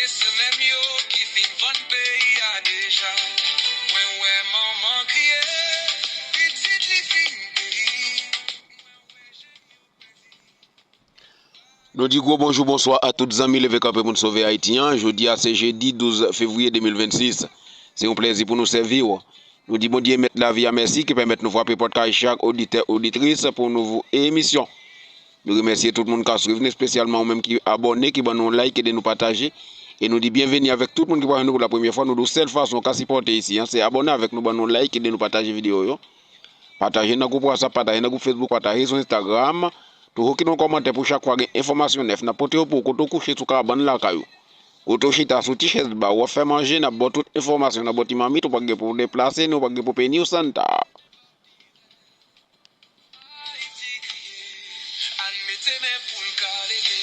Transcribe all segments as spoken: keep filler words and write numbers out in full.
Se menm yo ki fin vann peyi a deja. Mwen wè manman kriye, pitit li fin peri. Nou di gwo bonjou, bonswa a tout zanmi Leve Kanpe pou n Sove Ayiti an. Jodi a se jedi douz fevriye de mil vennsis. Se yon plèzi pou nou sèvi w. Nou di Bondye Mèt lavi a mèsi ki pèmèt nou frape pòt kay chak oditè, oditris pou nouvo emisyon. Nou remèsye tout moun k ap swiv nou, espesyalman ou menm ki abòne, ki ban nou like, ede nou pataje. E nou di byenveni avèk tout moun ki pral jwenn nou pou la premyè fwa. Nou di w sèl fason w ka sipòte isi an, se abòne avèk nou, ban nou like, ede nou pataje videyo yo. Pataje nan gwoup WhatsApp, pataje nan gwoup Facebook, pataje sou Instagram. Toujou kite yon kòmantè pou chak fwa gen enfòmasyon nèf n ap pote yo pou ou kote w kouche sou kabann lakay ou. Kote w chita sou ti chèz ba w, w ap fè manje, n ap ba w tout enfòmasyon nan bò ti mamit, ou pa gen pou w deplase, ni w pa gen pou w peni w santa. Ayiti kriye, ann mete men pou l ka leve.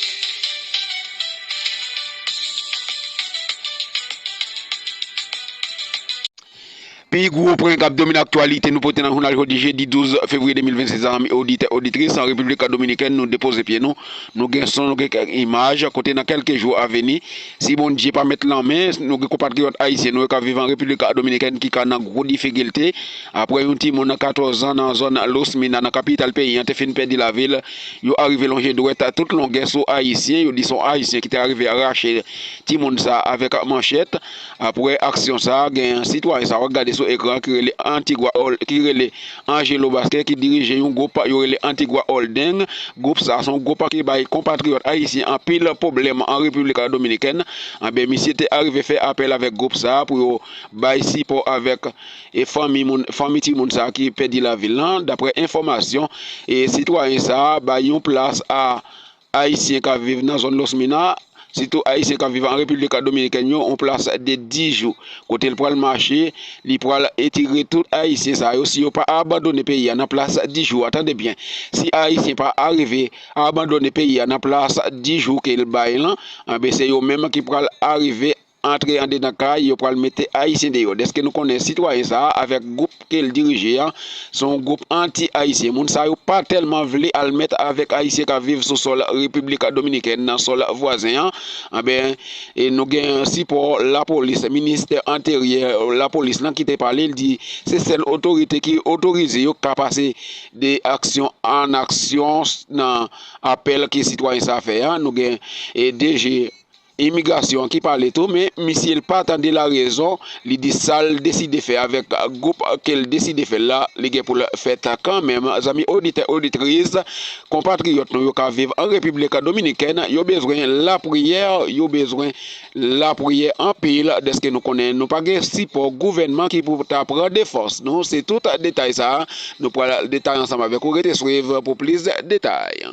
Pi gwo pwen k ap domine aktyalite nou pote nan jounal jodi jedi douz fevriye de mil vennsis, zanmi oditè, oditris, an Repiblik Dominikèn, nou depoze pye nou. Nou gen son, nou gen kèk imaj, kote nan kèlke jou a vini, si Bondye pa met lanmen, nou gen konpatriyòt ayisyen nou yo k ap viv an Repiblik Dominikèn ki ka nan gwo difikilte, apre yon timoun katòz an nan zòn Los Mina, nan kapital peyi an, te fin pèdi lavi l. Yo arive lonje dwèt tout longè sou ayisyen, yo di se yon ayisyen ki te arive rache timoun sa avèk manchèt. Apre aksyon sa, gen sitwayen sa w ap gade sou ekran ki rele Antigua Hol-, ki rele Angelo Basquet, ki dirije yon gwoup yo rele Antigua Holding. Gwoup sa se yon gwoup ki bay konpatriyòt ayisyen anpil pwoblèm an Repiblik Dominikèn. Anben, misye te arive fè apèl avèk gwoup sa pou yo bay sipò avèk e fanmi moun, fanmi timoun sa ki pèdi lavi l lan. Daprè enfòmasyon, e sitwayen sa bay yon plas a Ayisyen k ap viv nan zòn Los Mina, sitou Ayisyen k ap viv an Repiblik Dominikèn yo, yon plas de dis jou, kote l pral mache, li pral etire tout Ayisyen sa yo, si yo pa abandone peyi a nan plas dis jou a, tande byen, si Ayisyen pa arive abandone peyi a nan plas dis jou ke l bay lan, anben, se yo menm ki pral arive antre andedan kay, yo pral mete Ayisyen deyò. Dèske nou konnen sitwayen sa a avèk gwoup ke l dirije a, se yon gwoup anti-ayisyen. Moun sa yo pa tèlman vle al mèt avèk Ayisyen k ap viv sou sòl Repiblik Dominikèn, nan sòl vwazen an. Anben, e nou gen sipò lapolis, ministè enteryè, lapolis lan ki te pale, l di se sèl otorite ki otorize yo ka pase de aksyon an aksyon nan apèl ke sitwayen sa a fè a. Nou gen, e, D G imigrasyon an ki pale tou, men misye l pa tande larezon, li di sa l deside fè avèk gwoup ke l deside fè l la, li gen pou l fèt kanmenm. Zanmi oditè, oditris, konpatriyòt nou yo k ap viv an Repiblik Dominikèn, yo bezwen lapriyè, yo bezwen lapriyè anpil, dèske nou konnen nou pa gen sipò gouvènman ki pou ta pran defans nou. Se tout detay sa a, nou pral detay ansanm avèk ou. Rete swiv pou plis detay.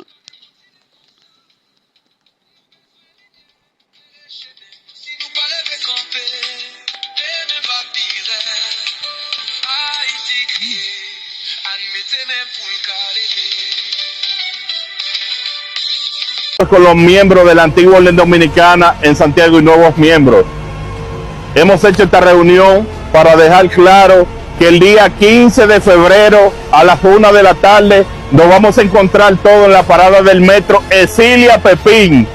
Si nou pa leve kanpe, demen pa pi rèd. Ayiti kriye, ann mete men pou l ka leve. Con los miembros de la antigua orden dominicana en Santiago y nuevos miembros. Hemos hecho esta reunión para dejar claro que el día quince de febrero a las una de la tarde nos vamos a encontrar todos en la parada del metro Esilia Pepín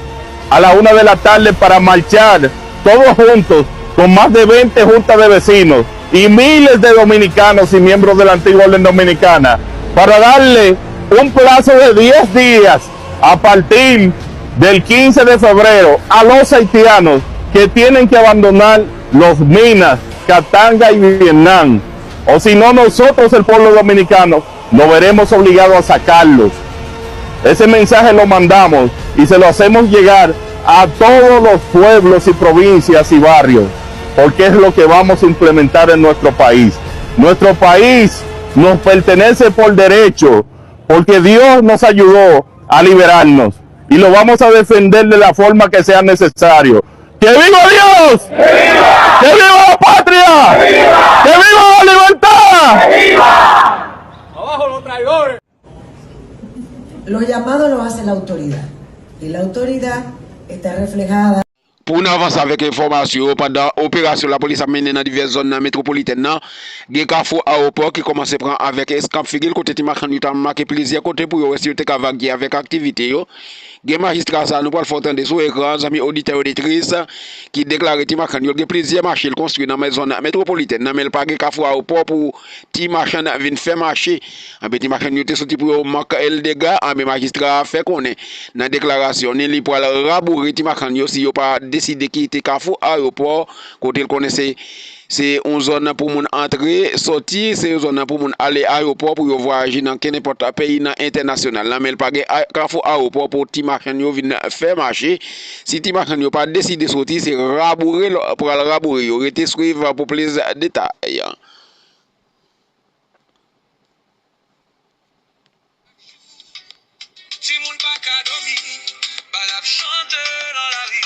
a la una de la tarde para marchar todos juntos con más de veinte juntas de vecinos y miles de dominicanos y miembros de la antigua orden dominicana para darle un plazo de diez días a partir del quince de febrero a los haitianos que tienen que abandonar los Minas, Katanga y Vietnam. O si no, nosotros, el pueblo dominicano, nos veremos obligados a sacarlos. Ese mensaje lo mandamos y se lo hacemos llegar a todos los pueblos y provincias y barrios, porque es lo que vamos a implementar en nuestro país. Nuestro país nos pertenece por derecho, porque Dios nos ayudó a liberarnos y lo vamos a defender de la forma que sea necesario. ¡Que viva Dios! ¡Que viva la patria! ¡Que viva la libertad! Abajo los traidores. Los llamados los hace la autoridad y la autoridad está reflejada. Pou n avanse avèk enfòmasyon yo, pandan operasyon lapolis ap mennen nan divès zòn nan metwopolitèn nan, gen Kafou Ayewopò ki kòmanse pran avèk eskanp figi l, kote ti machann yo ta make plizyè kote pou yo wè si yo te ka vagye avèk aktivite yo. Gen majistra sa a, nou pral fè w tande sou ekran, zanmi oditè oditris, ki deklare ti machann yo, l gen plizyè mache l konstwi nan men zòn metwopolitèn nan, men l pa gen kafou ayewopò pou ti machann vin fè mache. Anben, ti machann yo te soti pou yo mank el dega, anben, majistra a fè konnen nan deklarasyon ni li pral raboure ti machann yo si yo pa deside kite kafou ayewopò, kote l konnen se Se yon zòn pou moun antre, sòti, se yon zòn pou moun ale ayewopò pou yo vwayaje nan kenenpòt peyi nan entènasyonal la, men l pa gen a- kafou ayewopò pou ti machann yo vin fè mache. Si ti machann yo pa deside soti, se raboure l pral raboure yo. Rete swiv pou plis detay. Timoun pa ka dòmi, bal ap chante nan lari.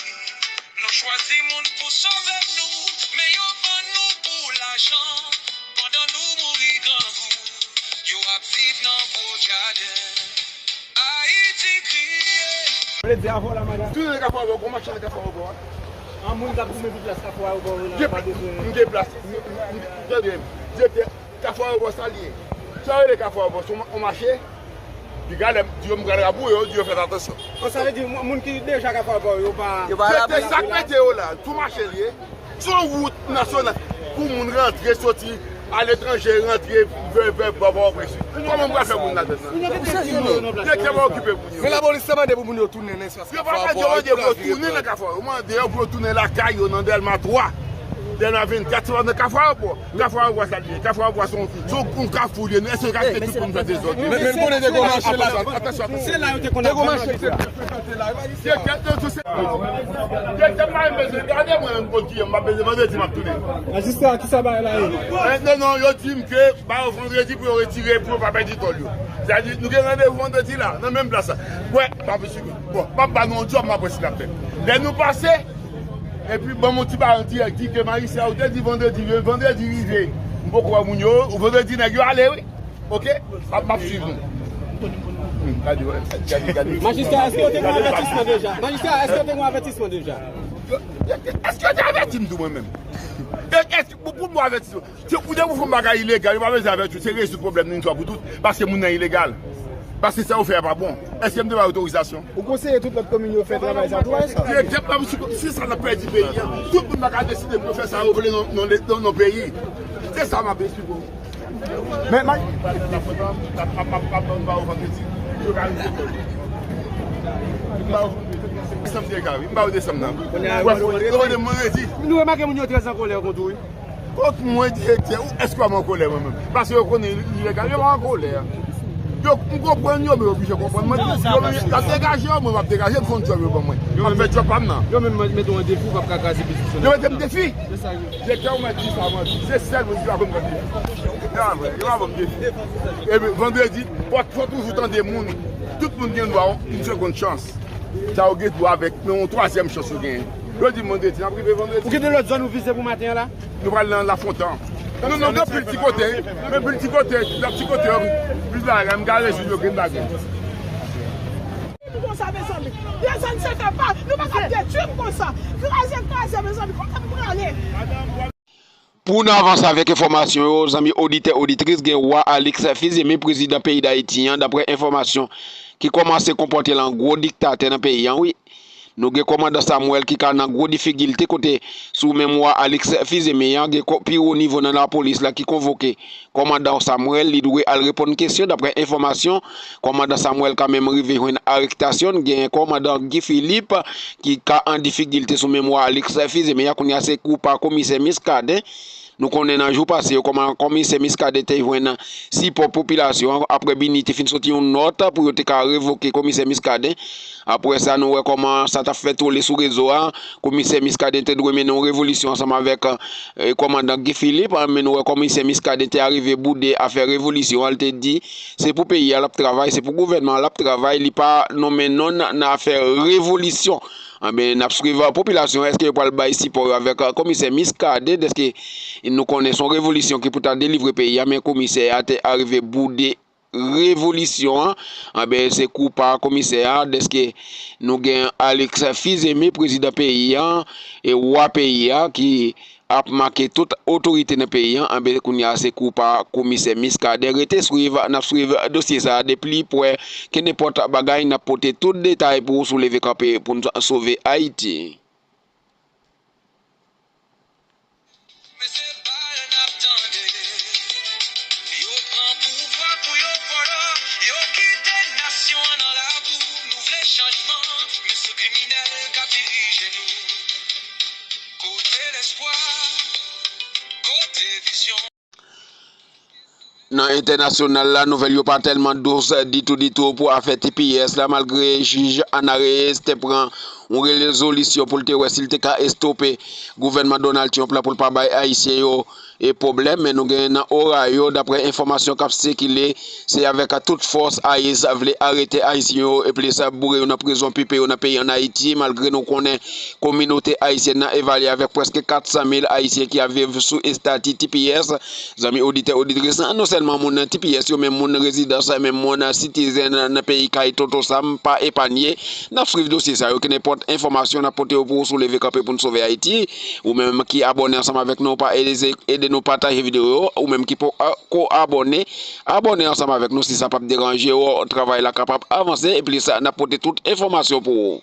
Nou chwazi moun pou sove nou, men yo vann nou pou lajan. Pandan nou mouri grangou, yo ap viv nan gwo jaden. Ayiti kriye. Vle di avè w la, madanm. Tounen nan kafou ayewopò, gwo machann nan kafou ayewopò a. An moun k ap goumen pou plas kafou ayewopò yo la, pa bezwen. M gen plas. M- m- m- Tande, direktè, kafou ayewopò sa l ye. Sa yo rele kafou ayewopò, se yon mache. Piga lè m di yo m pral raboure yo, di yo fè atansyon. Bon, sa vle di, moun ki deja kafou ayewopò yo pa. Yo pa raboure. Se sa k mete yo la, tou mache l ye. Se yon wout nasyonal pou moun rantre, soti aletranje, rantre vè, vè, vè, vè, vè. Kòman m pral fè moun ladann nan? Direktè pa okipe moun yo. Men lapolis te mande pou moun yo tounen nan espas kafou ayewopò yo pou yo tounen nan kafou. Yo mande yo pou yo tounen lakay yo nan Dèlma twa. Dèlma vennkat, se pa nan kafou ayewopò. Kafou ayewopò sa l ye. Kafou ayewopò se yon, se yon kafou l ye. Nou, èske yo ka kite tout moun fè dezòd? Men, men konnen te gon mache la. Atansyon, atansyon. Se la yo te konn ap fè mache. Direktè, direktè, m pa menm bezwen gade mwen menm kont ki m ap bezwen vandredi m ap tounen. Majistra, ki sa bagay la ye? Eh, non, non, yo di m ke ba yo vandredi pou yo retire, pou yo pa pèdi tòl yo. Sa di, nou gen randevou vandredi la, nan menm plas la. Wè, pa posib. Bon, m ap ba nou yon djòb, m ap wè si n ap fè. Lè nou pase, epi ban m yon ti bagay dirèk, di ke majistra, ou te di vandredi, vandredi rive. M poko wè moun yo, vandredi nèg yo ale, wi. Ok? M ap, m ap swiv nou. Hmm, gade, gade, gade. Majistra, èske yo te gen avètisman deja? Majistra, èske yo te gen avètisman deja? Yo, yo te, èske yo te avèti m tou mwen menm? E, èske, pou, pou mwen avètisman, se ou depi ou fè yon bagay ilegal, yo pa bezwen avèti w, se rezoud pwoblèm nan yon fwa pou tout, paske moun nan ilegal. Paske sa yo fè a pa bon. Èske m te ba yo otorizasyon? Ou konseye tout lòt komin yo fè travay sa tou, sa? Direktè, pa m si, si sa n ap pèdi peyi a, tout moun pa ka deside pou yo fè sa yo vle nan, nan, nan, nan peyi. Se sa m ap esplike w. Men, men, m ba yo vandredi. M ba yo desanm nan. Wè, yo mande m vandredi. Nou remake moun yo trè an kolè kont ou, wi. Kont mwen, direktè, ou èske w ap an kolè mwen menm? Paske yo konnen li ilegal, yo pa an kolè. Yo, m konprann yo, men yo oblije konprann mwen. Yo menm, y ap degaje yo, mwen m ap degaje m, fè yon djòb yo ban mwen. M ap fè djòb pa m nan. Yo menm mete w an defi, w p ap ka kraze biznis yo. Yo mete m defi. Se sa yo. Direktè, ou mèt di sa, mwen. Se sèl moun ki pa konn mwen defi. Yo pa ban m defi. Epi, vandredi, fò, fò toujou tande moun. Tout moun gen dwa yon, yon segonn chans. Sa yo gen dwa avèk, men yon twazyèm chans yo genyen. Yo di m vandredi, n ap rive vandredi. Ou gen de lòt zòn ou vize pou maten an la? Nou pral nan Lafontan. Non, non, gen pil ti kote, wi. Men pil ti kote, lòt ti kote, wi. Pil bagay, m ka rezoud yo, gen bagay. Konsa, mezanmi. Dezòd se fè pa, nou pa ka detwi m konsa. Kraze, kraze, mezanmi, kote m prale? Pou n avanse avèk enfòmasyon yo, zanmi oditè, oditris, gen Wa Alix Fils-Aimé, prezidan peyi Dayiti an, daprè enfòmasyon ki kòmanse konpòte l an gwo diktatè nan peyi an, wi. Nou gen kòmandan Samuel ki ka nan gwo difikilte kote sou menm Wa Alix Fils-Aimé an, gen ko- pi wo nivo nan lapolis la ki konvoke kòmandan Samuel, li dwe al reponn kesyon. Daprè enfòmasyon, kòmandan Samuel ka menm rive jwenn arestasyon. Gen kòmandan Guy Philippe ki ka an difikilte sou menm Wa Alix Fils-Aimé an. Kounye a se kou pa komisè Muscadin. Nou konnen nan jou pase yo, kòman komisè Muscadin te jwenn sipò popilasyon an, aprè BINUH te fin soti yon nòt pou yo te ka revoke komisè Muscadin. Aprè sa, nou wè kòman sa t ap fè tole sou rezo a. Komisè Muscadin te dwe mennen yon revolisyon ansanm avèk, eh, kòmandan Guy Philippe, men nou wè komisè Muscadin te arive boude afè revolisyon an. Li te di se pou peyi a l ap travay, se pou gouvènman an l ap travay, li pa nonmen nonm nan afè revolisyon. Anben, n ap swiv popilasyon an, èske yo pral bay sipò yo avèk, eh, komisè Muscadin, dèske nou konnen se yon revolisyon ki pou ta delivre peyi a, men komisè a te arive boude revolisyon an, anben, se kou pa komisè a, dèske nou gen Alex Fils-Aimé, prezidan peyi a, e wa peyi a, ki ap make tout otorite nan peyi a, anben, kounye a, se kou pa komisè Muscadin. Rete swiv, n ap swiv dosye sa a de pli prè ke nenpòt bagay, n ap pote tout detay pou w sou Leve Kanpe pou n sove Ayiti. Men se bal n ap tande. Yo pran pouvwa pou yo vòlò, yo kite nasyon an nan labou. Nou vle chanjman, men se kriminèl k ap dirije nou. Kote lespwa, kote vizyon? Nan entènasyonal la, nouvèl yo pa tèlman dous ditou, ditou pou afè T P S la, malgre jij Ana Reyes te pran yon rezolisyon pou l te wè si l te ka estope gouvènman Donald Trump la pou l pa bay Ayisyen yo e pwoblèm, men nou gen nan Ohio, daprè enfòmasyon k ap sikile, se avèk tout fòs ICE vle arete Ayisyen yo e plis boure yo nan prizon, pipe yo nan peyi ann Ayiti, malgre nou konnen kominote ayisyèn nan evalye avèk prèske kat san mil Ayisyen ki ap viv sou estati T P S. Zanmi oditè, oditris, non sèlman moun T P S yo, men moun rezidans, men moun sitizen nan peyi kay Tonton Sam pa epanye. N ap swiv dosye sa yo, ke nenpòt enfòmasyon n ap pote yo pou ou sou Leve Kanpe pou n Sove Ayiti. Ou menm ki abòne ansanm avèk nou, pa eze ede nou pataje videyo yo. Ou menm ki poko abòne, abòne ansanm avèk nou si sa p ap deranje w, travay la kapab avanse, epi sa, n ap pote tout enfòmasyon pou ou.